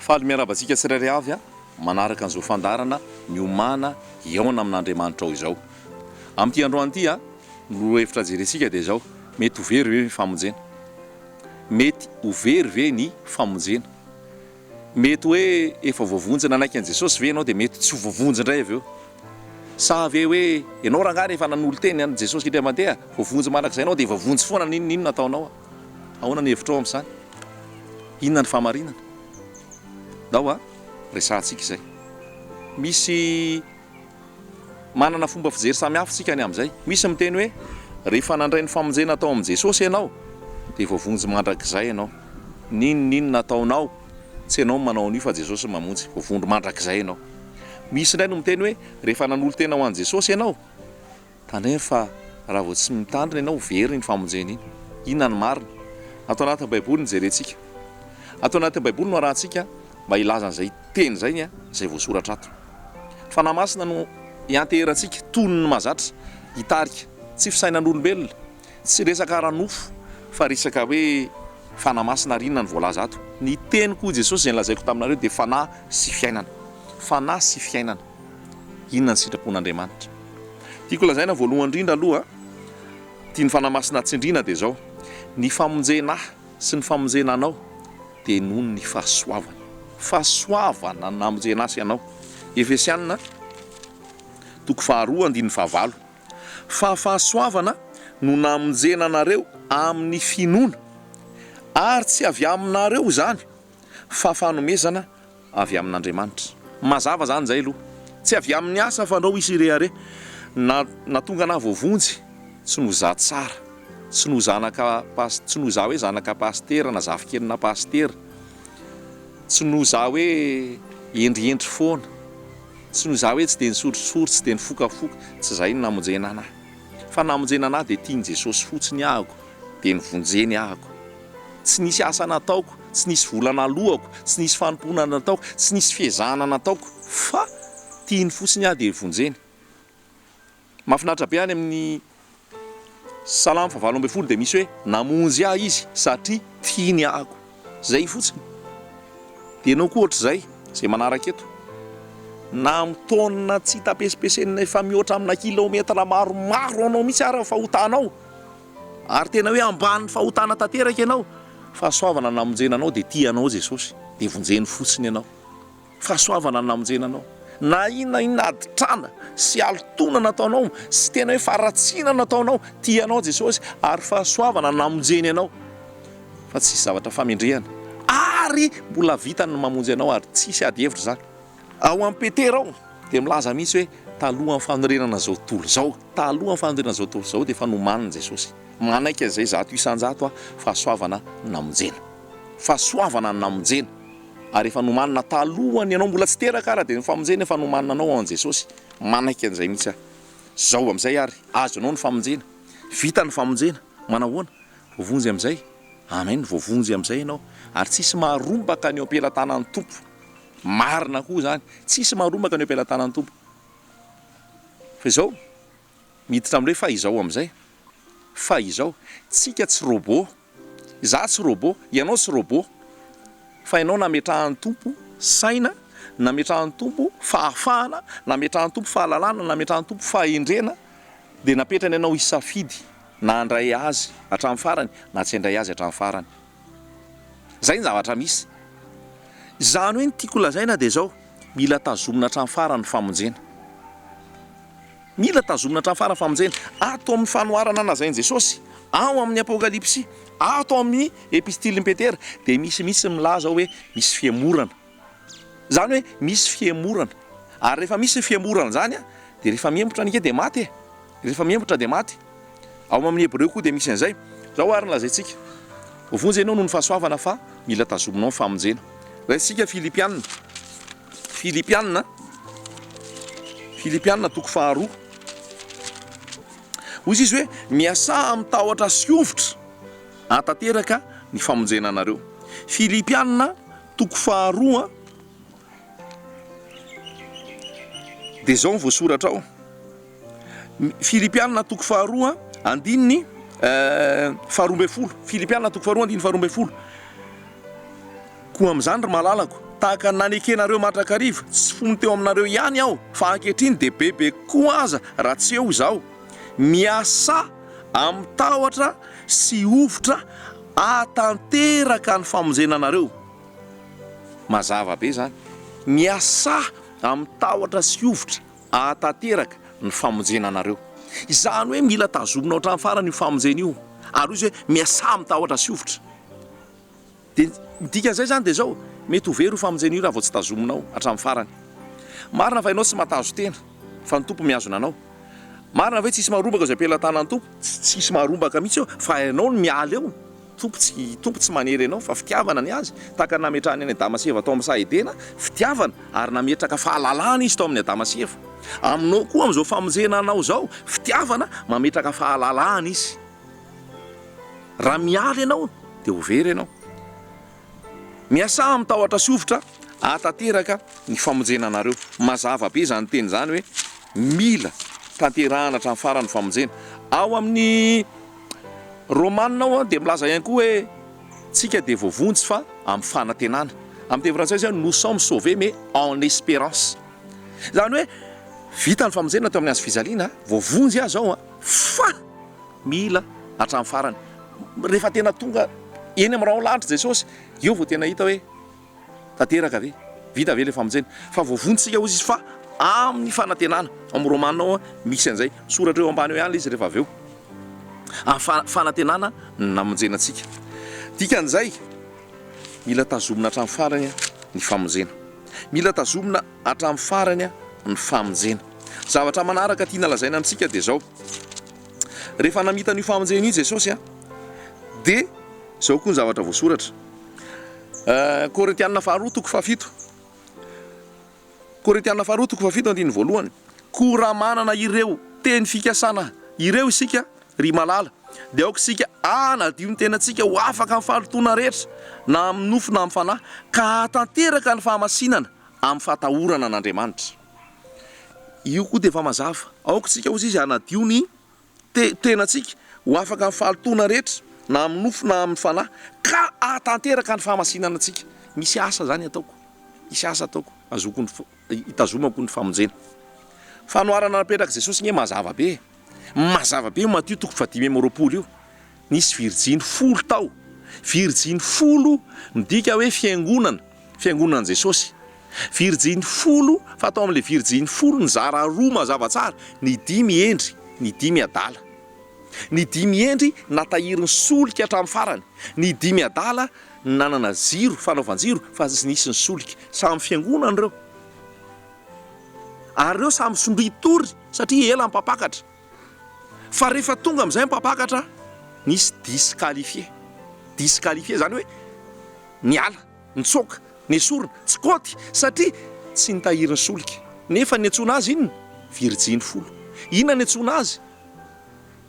Faly miarahaba antsika tsirairay avy manaraka an'izao fandaharana miomàna hihaona amin'Andriamanitra ao izao. Amin'ity androany ity, ny lohahevitra jerentsika dia izao, mety ho very ve ny famonjena? Mety ho very ve ny famonjena? Mety hoe efa voavonjy nanaiky an'i Jesosy ve ianao dia mety tsy ho voavonjy indray avy eo? Sa ve hoe ianao rangahy rehefa nanolo-teny an'i Jesosy indray mandeha, voavonjy mandrakizay ianao dia voavonjy foana n'inon'inona ataonao? Ahoana ny hevitrao amin'izany? Inona ny fahamarinana? Ndao a, resahantsika izay. Misy manana fomba fijery samy hafa isika ny amin'izay. Misy miteny hoe rehefa nandray ny famonjena tao amin'i Jesosy ianao dia voavonjy mandrakizay ianao. N'inon'inona ataonao, tsy ianao no manao an'io fa Jesosy no mamonjy. Voavonjy mandrakizay ianao. Misy indray no miteny hoe rehefa nanolo-tena ho an'i Jesosy ianao, Tandremo fa raha vao tsy mitandrina ianao very iny famonjena iny. Inona ny marina? Ato anatin'ny baiboly no jerentsika. Ato anatin'ny baiboly no arahantsika mba hilaza an'izay teny izay izay voasoratra ato. Fanahy Masina no ianteherantsika toy ny mahazatra hitarika. Tsy fisainan'olombelona, tsy resaka ara-nofo fa resaka hoe Fanahy Masina ary inona no voalaza ato? Ny teniko hoy Jesosy izay nolazaiko taminareo dia fanahy sy fiainana. Fanahy sy fiainana. Inona ny sitrapon'Andriamanitra? Tiako lazaina voalohany indrindra aloha, tian'ny Fanahy Masina tsindriana dia izao, ny famonjena ahy sy ny famonjena anao dia noho ny fahasoavana. Fahasoavana no namonjena ahy sy anao. Efesiana toko faharoa andininy fahavalo. Fa fahasoavana no namonjena anareo amin'ny finoana, ary tsy avy aminareo izany, fa fanomezana avy amin'Andriamanitra. Mazava izany izay aloha. Tsy avy amin'ny asa fa andrao hisy hirehareha. Na nahatonga anah voavonjy, tsy noho za tsara, tsy noho zanaka pas, tsy noho za hoe zanaka pasitera na zafikelina pasitera, tsy noho za hoe hendrihendry foana, tsy noho za hoe tsy dia nisotrosotro, tsy dia nifokafoka, tsy izay no namonjena anah. Fa namonjena anah dia tian'i Jesosy fotsiny ahako, dia novonjeny ahako. Tsy nisy asa nataoko, tsy nisy vola naloako, tsy nisy fanompoana nataoko, tsy nisy fiezahana nataoko fa tiany fotsiny aho dia vonjeny. Mahafinaritra be any amin'ny Salamo fahavalo ambinifolo dia misy hoe namonjy ahy izy satria tiany ahako. Zay fotsiny. Dia ianao koa ohatr'izay, izay manaraka eto. Na amin'ny taonina tsy hita pesipesenina efa mihoatra amina kilaometatra maromaro anao mihitsy ara ny fahotanao. Ary tena hoe ambany fahotana tanteraka ianao, fahasoavana namonjena anao dia tia anao Jesosy, dia vonjeny fotsiny ianao. Fahasoavana namonjena anao. Na inona inona haditrana sy halotoana nataonao sy tena hoe faharatsiana nataonao, tia anao Jesosy ary fahasoavana namonjeny anao. Fa tsisy zavatra famendrehana. Ary mbola vitany ny mamonjy anao ary tsisy ady hevitra izany. Ao amin'i Petera ao dia milaza mihitsy hoe talohan'ny fanorenana izao tontolo izao, talohan'ny fanorenana izao tontolo izao dia efa nomanin'i Jesosy. Manaiky an'izay 100% aho, fahasoavana namonjena. Fahasoavana namonjena. Ary efa nomanina talohan'ny ianao mbola tsy teraka ara dia ny famonjena efa nomanina anao ao amin'i Jesosy. Manaiky an'izay mihitsy aho. Zao amin'izay ary, azonao ny famonjena. Vita ny famonjena. Manahoana? Voavonjy amin'izay? Amen, voavonjy amin'izay ianao. Ary tsisy maharombaka ny eo am-pelatanan'ny Tompo. Marina koa izany. Tsisy maharombaka ny eo am-pelatanan'ny Tompo. Fa izao, miditra amin'ilay hoe fa izao amin'izay. Fa izao, tsika tsy robot. Izaho tsy robot, ianao tsy robot. Fa ianao nametrahan'ny Tompo saina, nametrahan'ny Tompo fahafahana, nametrahan'ny Tompo fahalalana, nametrahan'ny Tompo fahendrena, dia napetrany ianao hisafidy na handray Azy hatramin'ny farany na tsy handray Azy hatramin'ny farany. Izay ny zavatra misy. Izany hoe ny tiako lazaina dia izao, mila tazomina hatramin'ny farany ny famonjena. Mila tazomina hatramin'ny farany ny famonjena. Ato amin'ny fanoharana lazain'i Jesosy, ao amin'ny Apokalypsy, ato amin'ny epistilin'i Petera, dia misy mihitsy milaza ao hoe misy fihemorana. Izany hoe misy fihemorana. Ary rehefa misy ny fihemorana izany, dia rehefa mihemotra anie dia maty e. Rehefa mihemotra dia maty. Ao amin'ny Hebreo koa dia misy an'izay. Izao ary no lazaintsika, Voavonjy ianao noho ny fahasoavana fa mila tazominao ny famonjena. Raisintsika Filipiana. Filipiana, Filipiana toko faharoa. Hoy izy hoe, miasà amin'ny tahotra sy hovitra hahatanteraka ny famonjena anareo. Filipiana toko faharoa dia izao no voasoratra ao. Filipiana toko faharoa andininy 12. Filipiana toko faharoa andininy 12. Koa amin'izany ry malalako. Tahaka ny nanekenareo mandrakariva, tsy fony teo aminareo ihany aho, fa ankehitriny dia bebe kokoa aza raha tsy eo izaho. Miasà amin'ny tahotra sy hovitra hahatanteraka ny famonjena anareo. Mazava be izany. Miasà amin'ny tahotra sy hovitra hahatanteraka ny famonjena anareo. Izany hoe mila tazominao hatramin'ny farany io famonjena io. Ary hoy izy hoe miasà amin'ny tahotra sy hovitra. Dia ny dikan'izay izany dia izao, mety ho very io famonjena io raha vao tsy tazominao hatramin'ny farany. Marina fa ianao tsy mahatazo-tena, fa ny Tompo mihazona anao. Marina ve tsisy maharombaka izay am-pelatanan'ny Tompo? Tsy tsisy maharombaka mihitsy eo, fa ianao no miala eo. Tompo tsy Tompo tsy manery anao fa fitiavana ny azy, tahaka ny nametrahany an'i Adama sy Eva tao amin'ny saha Edena, fitiavana, ary nametraka fahalalahana izy tao amin'i Adama sy Eva. Aminao koa amin'izao famonjena anao izao, fitiavana, mametraka fahalalahana izy. Raha miala ianao dia ho very ianao. Miasà amin'ny tahotra sy hovitra hahatanteraka ny famonjena anareo. Mazava be izany teny izany hoe mila tanterahana hatramin'ny farany ny famonjena. Ao amin'ny Romana ao dia milaza ihany koa hoe tsika dia voavonjy fa amin'ny fanantenana. Amin'ny teny frantsay izy hoe nous sommes sauvés mais en espérance. Izany hoe vita ny famonjena teo amin'ny hazo fijaliana, voavonjy aho izao fa mila hatramin'ny farany. Rehefa tena tonga eny amin'ny rahona lanitra Jesosy, eo vao tena hita hoe tanteraka ve, vita ve ilay famonjena. Fa voavonjy isika hozy izy fa amin'ny fanantenana. Ao amin'ny Romana ao misy an'izay. Soratra eo ambany eo ihany ilay izy rehefa avy eo. Amin'ny fanantenana no namonjena antsika. Dikan'izay, mila tazomina hatramin'ny farany ny famonjena. Mila tazomina hatramin'ny farany ny famonjena. Zavatra manaraka tiana lazaina amintsika dia izao. Rehefa namita an'io famonjena io Jesosy dia izao koa ny zavatra voasoratra. Korintiana faharoa toko fahafito. Korintiana faharoa toko fahafito andininy voalohany. Koa raha manana ireo teny fikasana ireo isika, ry malala, dia aoka isika hanadio ny tenantsika ho afaka amin'ny fahalotoana rehetra, na amin'ny nofo na amin'ny fanahy, ka hahatanteraka ny fahamasinana amin'ny fahatahorana an'Andriamanitra. Io koa dia efa mazava. Aoka isika, hozy izy, hanadio ny te, tenantsika ho afaka amin'ny fahalotoana rehetra, na amin'ny nofo na amin'ny fanahy, ka hahatanteraka ny fahamasinana antsika. Misy asa izany ataoko. Misy asa ataoko, ahazoako ny, hitazomako ny famonjena. Fanoharana napetrak'i Jesosy anie mazava be e. Mazava be io Matio toko fahadimy amby 20 io. Nisy virjiny folo tao. Virjiny folo midika hoe fiangonana, fiangonan'i Jesosy. Virjiny folo, fa tao amin'ilay virjiny folo nizara roa mazava tsara, ny dimy hendry, ny dimy adala. Ny dimy hendry natahiry ny solika hatramin'ny farany, ny dimy adala nanana jiro, fanaovan-jiro, fa tsy nisy ny solika. Samy fiangonana ireo. Ary ireo samy sondrian-tory satria ela ny mpampakatra. Fa rehefa tonga amin'izay ny mpampakatra, nisy disqualifié. Disqualifié izany hoe niala, nitsoaka, nesorina, tsy kaoty satria tsy nitahiry ny solika. Nefa niantsoana azy inona? Virjiny folo. Inona niantsoana azy?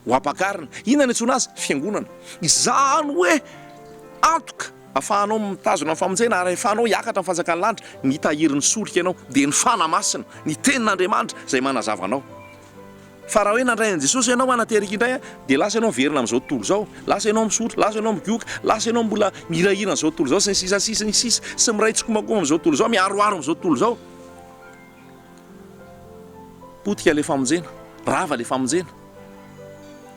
Ho ampakarina. Inona niantsoana azy? Fiangonana. Izany hoe antoka afahanao mitazona ny famonjena ary ahafahanao hiakatra amin'ny fanjakan'ny lanitra, mitahiry ny solika ianao, dia ny Fanahy Masina, ny Tenin'Andriamanitra izay manazava anao. Fa raha hoe nandray an'i Jesosy ianao hanaterika indray dia lasa ianao miverina amin'izao tontolo izao, lasa ianao misotro, lasa ianao migoka, lasa ianao mbola mihirahira an'izao tontolo izao sy ny sisa sy ny sisa sy miray tsikombakomba amin'izao tontolo izao, miharoharo amin'izao tontolo izao. Potika ilay famonjena, rava ilay famonjena.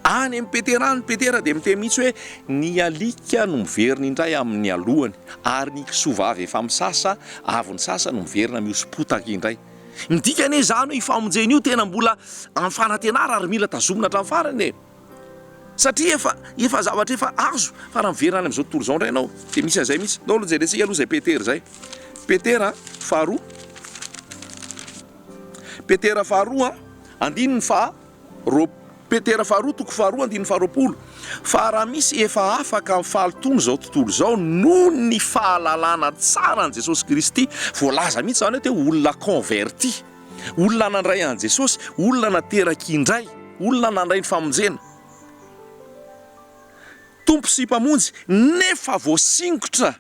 Any amin'i Petera any, Petera dia miteny mihitsy hoe ny alika no miverina indray amin'ny alohany ary ny kisoa vavy efa misasa avy nisasa no miverina mihoso-potaka indray. Midika anie izany hoe io famonjena io tena mbola amin'ny fanantenana ary mila tazomina hatramin'ny farany e! Satria efa efa zavatra efa azo fa raha miverina any amin'izao tontolo izao indray ianao dia misy an'izay mihitsy. Ndao aloha jerentsika aloha izay Petera izay. Petera faharoa. Petera faharoa andininy faha roa Petera faharoa toko faharoa andininy faharoapolo Fa raha misy efa afaka amin'ny fahalotoan'izao tontolo izao noho ny fahalalana tsara an'i Jesosy Kristy, voalaza mihitsy izany hoe teo olona converti, olona nandray an'i Jesosy, olona nateraka indray, olona nandray ny famonjena, Tompo sy Mpamonjy, nefa voasingotra.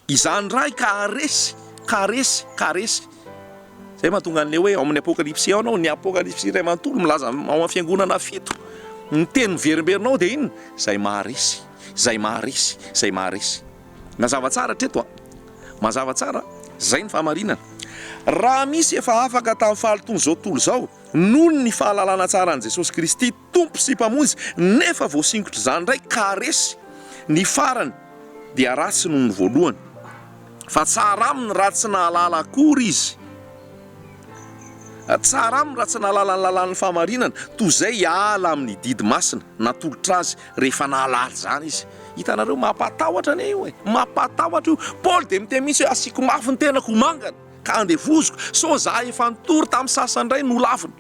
Izany ray ka haresy, ka haresy, ka haresy. Izay mahatonga an'ilay hoe ao amin'ny Apokalypsy ao ianao, ny Apokalypsy iray manontolo milaza ao amin'ny fiangonana fito. Ny teny miverimberina ao dia inona? Izay maharesy, izay maharesy, izay maharesy. Mazava tsara hatreto an! Mazava tsara. Izay ny fahamarinana. Raha misy efa afaka tamin'ny fahalotoan'izao tontolo izao noho ny fahalalana tsara an'i Jesosy Kristy Tompo sy Mpamonjy nefa voasingotr'izany indray ka resy, ny farany dia ratsy noho ny voalohany. Fa tsara aminy raha tsy nahalala akory izy. Tsara aminy raha tsy nahalala ny lalàn'ny fahamarinana, toy izay hiala amin'ny didy masina natolotra azy rehefa nahalala izany izy. Hitanareo, mampatahotra anie io e! Mampatahotra io. Paoly dia miteny mihitsy hoe asiako mafy ny tenako ho mangana, ka andevoziko, sao za efa nitory tamin'ny sasany indray no lavina.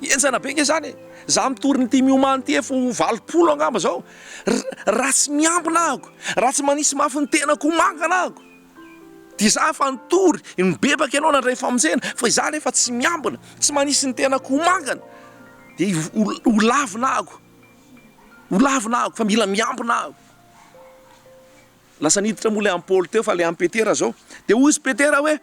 Henjana be nge izany e! Za mitory an'ity miomana ity efa ho 80 angamba izao. Raha tsy miambina ahako, raha tsy manisy mafy ny tenako ho mangana ahako, dia za efa nitory, nibebaka ianao nandray famonjena, fa izaho nefa tsy miambina, tsy manisy ny tenako ho mangana, dia ho lavina ahako, ho lavina ahako, fa mila miambina aho. Lasa niditra moa ilay an'i Paoly teo fa ilay an'i Petera izao. Dia hoy izy Petera hoe,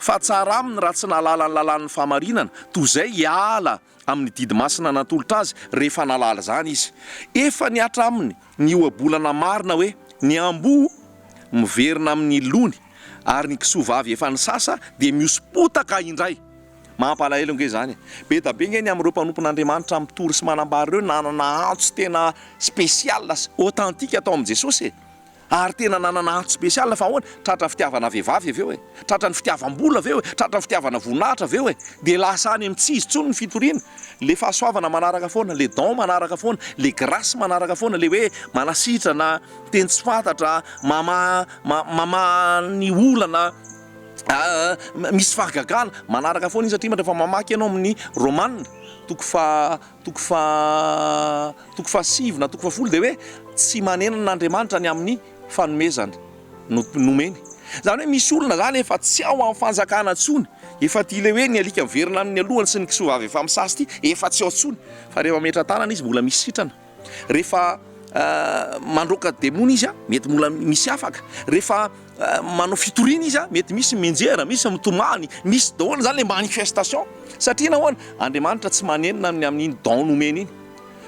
Fa tsara aminy raha tsy nahalala ny lalàn'ny fahamarinana, toy izay hiala amin'ny didy masina natolotra azy rehefa nahalala izany izy. Efa nihatra aminy ny ohabolana marina hoe, Ny amboa miverina amin'ny lony, ary ny kisoa vavy efa nisasa dia mihoso-potaka indray. Mampalahelo ange izany e! Be da be nge ny amin'ireo mpanompon'Andriamanitra mitory sy manambara ireo nanana antso tena spécial sy authentique tao amin'i Jesosy e! Ary tena nanana antso spécial fa ahoana? Tratra fitiavana vehivavy avy eo e! Tratra ny fitiavam-bola avy eo e! Tratra ny fitiavana voninahitra avy eo e! Dia lasa any amin'ny tsy izy intsony ny fitoriana. Le fahasoavana manaraka foana, le don manaraka foana, le grâce manaraka foana, le hoe manasitrana, miteny tsy fantatra, mamaha mamaha ny olana, Misy fahagagana manaraka foana izy satria rehefa mamaky ianao amin'ny Romana toko faha toko faha toko fahasivy na toko fahafolo dia hoe tsy manenana Andriamanitra ny amin'ny fanomezana no nomeny. Izany hoe misy olona izany efa tsy ao amin'ny fanjakana intsony, efa ity ilay hoe ny alika miverina amin'ny alohany sy ny kisoa vavy efa misasa ity efa tsy ao intsony fa rehefa mametra-tanana izy mbola misy sitrana. Rehefa mandroaka demony izy, mety mbola misy afaka. Rehefa manao fitoriana izy, mety misy mianjera, misy mitomany, misy daholo zany le manifestation. Satria nahoana? Andriamanitra tsy manenina ny amin'iny don nomeny iny.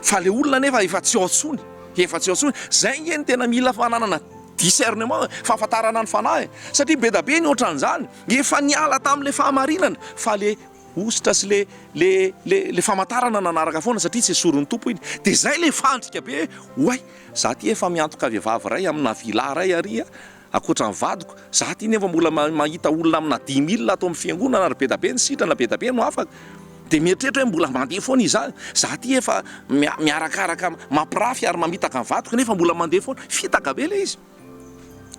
Fa le olona nefa efa tsy ao intsony, efa tsy ao intsony. Zay nge no tena mila fananana discernement, fahafantarana ny fanahy e. Satria be da be ny ohatran'izany, efa niala tamin'le fahamarinana fa le Hosotra sy le le le le famantarana nanaraka foana satria tsy esorin'ny Tompo iny. Dia zay le fandrika be hoe oay, za ty efa miantoka vehivavy iray amina villa iray ary a, ankoatra ny vadiko, za ty nefa mbola mahita olona amina dix mille ato amin'ny fiangonana ary be da be ny sitrana, be da be no afaka. Dia mieritreritra hoe mbola mandeha foana izy zany, za ty efa miarakaraka mampirafy ary mamitaka ny vadiko nefa mbola mandeha foana. Fitaka be le izy.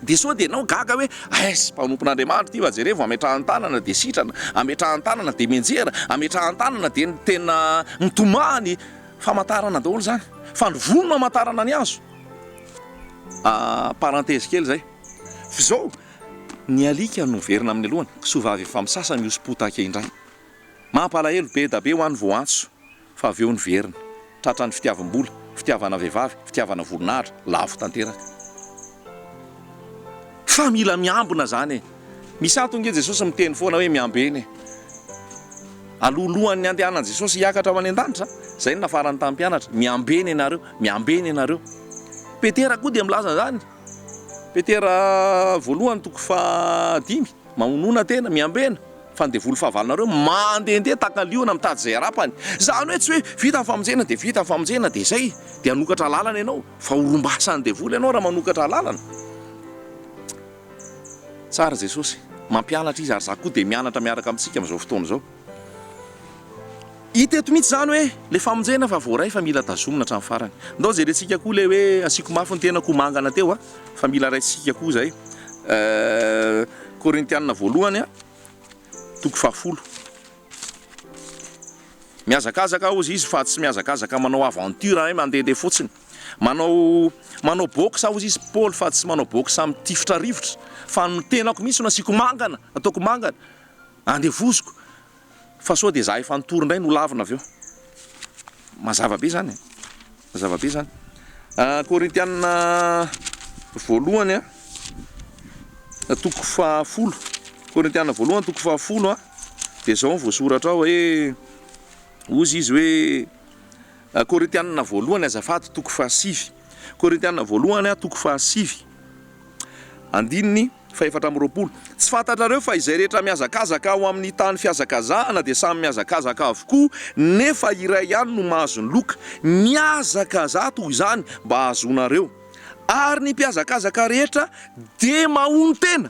Dia sao dia ianao gaga hoe aiz mpanompon'Andriamanitra ity fa jerevo ametrahan-tanana dia sitrana, ametrahan-tanana dia mianjera, ametrahan-tanana dia tena mitomany, famantarana daholo izany fa ny voa no hamantarana ny hazo. Parenthèse kely izay. F'izao, ny alika no miverina amin'ny alohany, kisoa vavy efa misasa mihoso-potaka indray. Mampalahelo be da be ho an'ny voantso. fa avy eo niverina. Tratran'ny fitiavam-bola, fitiavana vehivavy, fitiavana voninahitra, lavo tanteraka. Fa mila miambina zany e! Misy antony nge Jesosy miteny foana hoe miambena e! Alohalohan'ny handehanan'i Jesosy hiakatra ho any an-danitra, zay no nafarany tamin'ny mpianatra, miambena ianareo, miambena ianareo. Petera koa dia milaza an'izany, Petera voalohany toko fahadimy. Mahonona tena, miambena, fa ny devoly fahavalonareo mandehandeha tahaka ny liona mitady izay harapany. Izany hoe tsy hoe vita ny famonjena dia vita ny famonjena dia izay, dia hanokatra lalana ianao, fa ho rombasan'ny devoly ianao raha manokatra lalana. Tsara Jesosy, mampianatra Izy ary za koa dia mianatra miaraka amintsika amin'izao fotoana izao. Hita eto mihitsy izany hoe le famonjena fa voaray fa mila tazomina hatramin'ny farany. Ndao jerentsika koa le hoe asiako mafy ny tenako ho mangana teo a, fa mila raisintsika koa izay. Korintiana voalohany a, toko fahafolo. Mihazakazaka hozy izy fa tsy mihazakazaka manao aventure hoe mandehandeha fotsiny. Manao manao boxe hozy izy Paoly fa tsy manao boxe mitifitra rivotra fa ny tenako mihitsy no asiako mangana, ataoko mangana, andevoziko. Fa sao dia za efa nitory indray no lavina avy eo. Mazava be zany e. Mazava be zany. Korintiana voalohany a, toko fahafolo. Korintiana voalohany toko fahafolo a, dia zao ny voasoratra ao hoe, hozy izy hoe, Korintiana voalohany azafady toko fahasivy. Korintiana voalohany a, toko fahasivy. Andininy. Fahefatra amby 20, Tsy fantatrareo fa izay rehetra mihazakazaka ao amin'ny tany fihazakazahana dia samy mihazakazaka avokoa, nefa iray ihany no mahazo ny loka. Mihazakazaha toy izany mba hahazoanareo. Ary ny mpihazakazaka rehetra dia mahonon-tena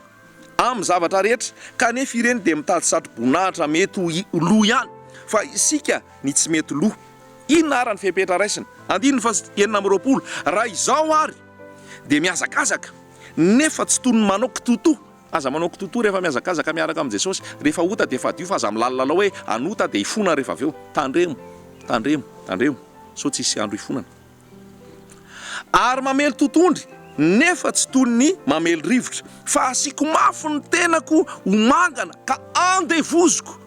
amin'ny zavatra rehetra, kanefa ireny dia mitady satroboninahitra mety ho lo ihany, fa isika ny tsy mety lo. Inona àry ny fepetra raisina? Andininy faha 26, Raha izao àry dia mihazakazaka, nefa tsy toy ny manao kitotoa. Aza manao kitotoa rehefa mihazakazaka miaraka amin'i Jesosy. Rehefa ota dia fadio fa aza milalilalao hoe hanota dia hifona rehefa avy eo. Tandremo, tandremo, tandremo sao tsy hisy andro hifonana. Ary mamely totohondry nefa tsy toy ny mamely rivotra, fa asiako mafy ny tenako ho mangana ka andevoziko.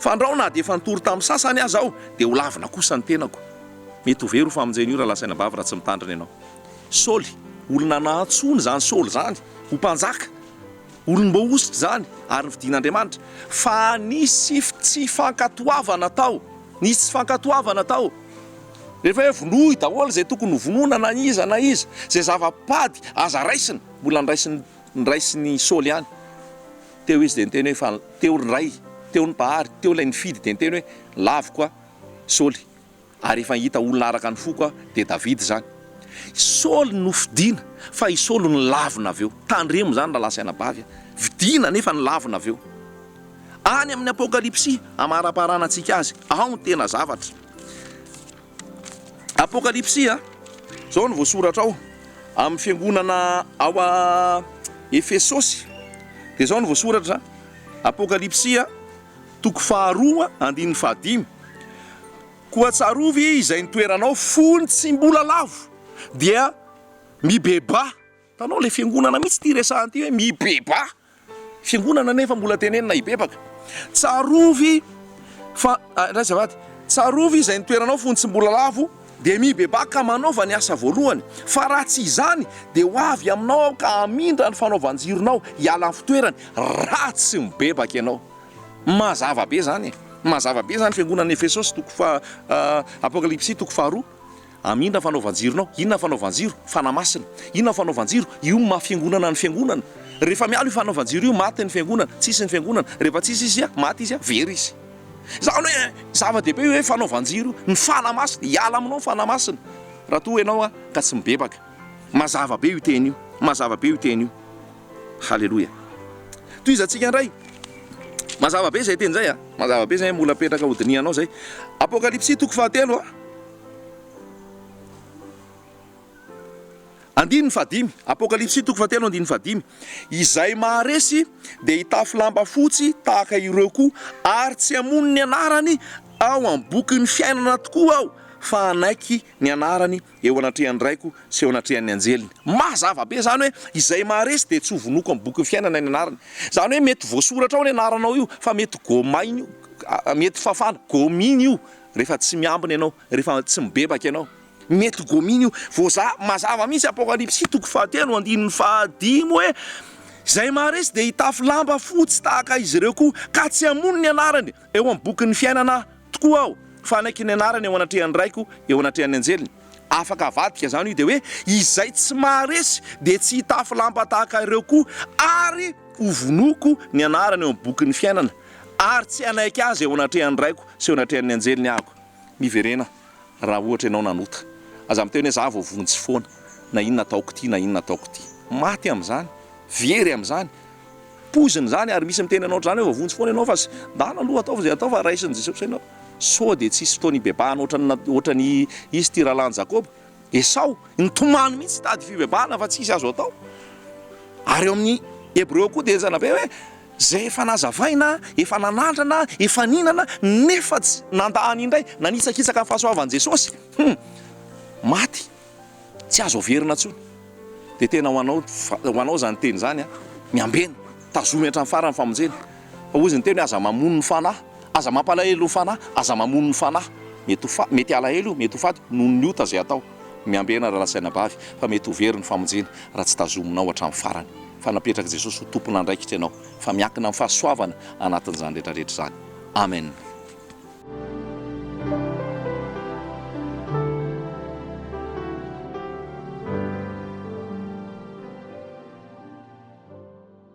Fandrao na dia efa nitory tamin'ny sasany aza aho dia ho lavina kosa ny tenako. Mety ho very io famonjena io raha lasaina bavy raha tsy mitandrina ianao. Saoly, olona nantsoina izany Saoly izany ho mpanjaka, olom-boahosotra izany ary nofidin'Andriamanitra, fa nisy tsy fankatoavana tao, nisy tsy fankatoavana tao. Rehefa hoe vonoy daholo izay tokony ho vonoina na iza na iza, izay zava-pady aza raisina, mbola niraisin'i niraisin'i Saoly ihany. Teo izy dia niteny hoe fa teo ny Ray, teo ny Mpahary, teo ilay nifidy dia niteny hoe laviko aho Saoly. Ary efa hita olona araka ny foko aho, dia Davida izany. I Saoly no fidina, fa i Saoly no lavina avy eo. Tandremo izany rahalahy sy anabavy a! Vidina nefa ny lavina avy eo. Any amin'ny Apokalypsy, amaraparanantsika azy, ao ny tena zavatra. Apokalypsy a, izao no voasoratra ao, amin'ny fiangonana ao Efesosy, dia izao no voasoratra, Apokalypsy a, toko faharoa, andininy fahadimy. Koa tsarovy izay nitoeranao fony tsy mbola lavo, dia mibebaha. Hitanao ilay fiangonana mihitsy ity resahana ity hoe mibebaha. Fiangonana nefa mbola tenenina hibebaka. Tsarovy fa, indray azafady, tsarovy izay nitoeranao fony tsy mbola lavo, dia mibebaha ka manaova ny asa voalohany, fa raha tsy izany dia ho avy aminao aho ka hamindra ny fanaovan-jironao hiala amin'ny fitoerany, raha tsy mibebaka ianao. Mazava be izany e! Mazava be izany fiangonana Efesosy toko faha Apokalypsy toko faharoa. Hamindra ny fanaovan-jironao. Inona ny fanaovan-jiro? Fanahy Masina. Inona ny fanaovan-jiro? Io no maha fiangonana ny fiangonana. Rehefa miala io fanaovan-jiro io, maty ny fiangonana, tsisy ny fiangonana. Rehefa tsisy izy, maty izy, very izy. Izany hoe zava-dehibe io hoe fanaovan-jiro io. Ny Fanahy Masina, hiala aminao ny Fanahy Masina raha toa ianao ka tsy mibebaka. Mazava be io teny io. Mazava be io teny io. Haleloia. Tohizantsika indray. Mazava be izay teny izay a. Mazava be izay mbola apetraka hodinihanao izay. Apokalypsy toko fahatelo a. Andininy fahadimy. Apokalypsy toko fahatelo andininy fahadimy. Izay maharesy dia hitafy lamba fotsy tahaka ireo koa, ary tsy hamono ny anarany ao amin'ny bokin'ny fiainana tokoa aho, fa hanaiky ny anarany eo anatrehan'ny Raiko sy eo anatrehan'ny anjeliny. Mazava be izany hoe izay maharesy dia tsy ho vonoiko amin'ny bokin'ny fiainana ny anarany. Izany hoe mety voasoratra ao ny anaranao io fa mety gomaina io, mety fafana, gomina io rehefa tsy miambina ianao, rehefa tsy mibebaka ianao. Mety gomina io. Voaza, mazava mihitsy Apokalypsy toko fahatelo andininy fahadimy hoe izay maharesy dia hitafy lamba fotsy tahaka izy ireo koa ka tsy hamono ny anarany eo amin'ny bokin'ny fiainana tokoa aho, fa hanaiky ny anarany eo anatrehan'ny Raiko, eo anatrehan'ny anjeliny. Afaka avadika izany io dia hoe, izay tsy maharesy dia tsy hitafy lamba tahaka ireo koa, ary hovonoiko ny anarany eo amin'ny bokin'ny fiainana, ary tsy hanaiky azy eo anatrehan'ny Raiko sy eo anatrehan'ny anjeliny aho. Miverena raha ohatra ianao nanota. Aza miteny hoe za voavonjy foana, na inona ataoko ity na inona ataoko ity. Maty amin'izany, very amin'izany. Poizina izany ary misy miteny anao ohatr'izany hoe voavonjy foana ianao fa ndana aloha ataovy izay atao fa raisin'i Jesosy ianao. Sao dia tsisy fotoana hibebahana ohatran'ny ohatran'ny izy ity rahalahin'i Jakoba, Esao, nitomany mihitsy hitady fibebahana fa tsisy azo atao. Ary eo amin'ny Hebreo koa dia henjana be hoe izay efa nazavaina, efa nanandrana, efa nihinana nefa tsy nandà indray, nanitsakitsaka ny fahasoavan'i Jesosy. Hum! Maty. Tsy azo averina intsony. Dia tena ho anao ho anao izany teny izany an! Miambena, tazomy hatramin'ny farany ny famonjena. Fa hozy ny teny hoe aza mamono ny fanahy, aza mampalahelo ny fanahy, aza mamono ny fanahy. Mety ho fa, mety halahelo io, mety ho faty noho ny ota izay atao. Miambena rahalahy sy anabavy fa mety ho very ny famonjena raha tsy tazominao hatramin'ny farany. Fa napetrak'i Jesosy ho tompon'andraikitra ianao fa miankina amin'ny fahasoavana anatin'izany rehetra rehetra izany. Amen.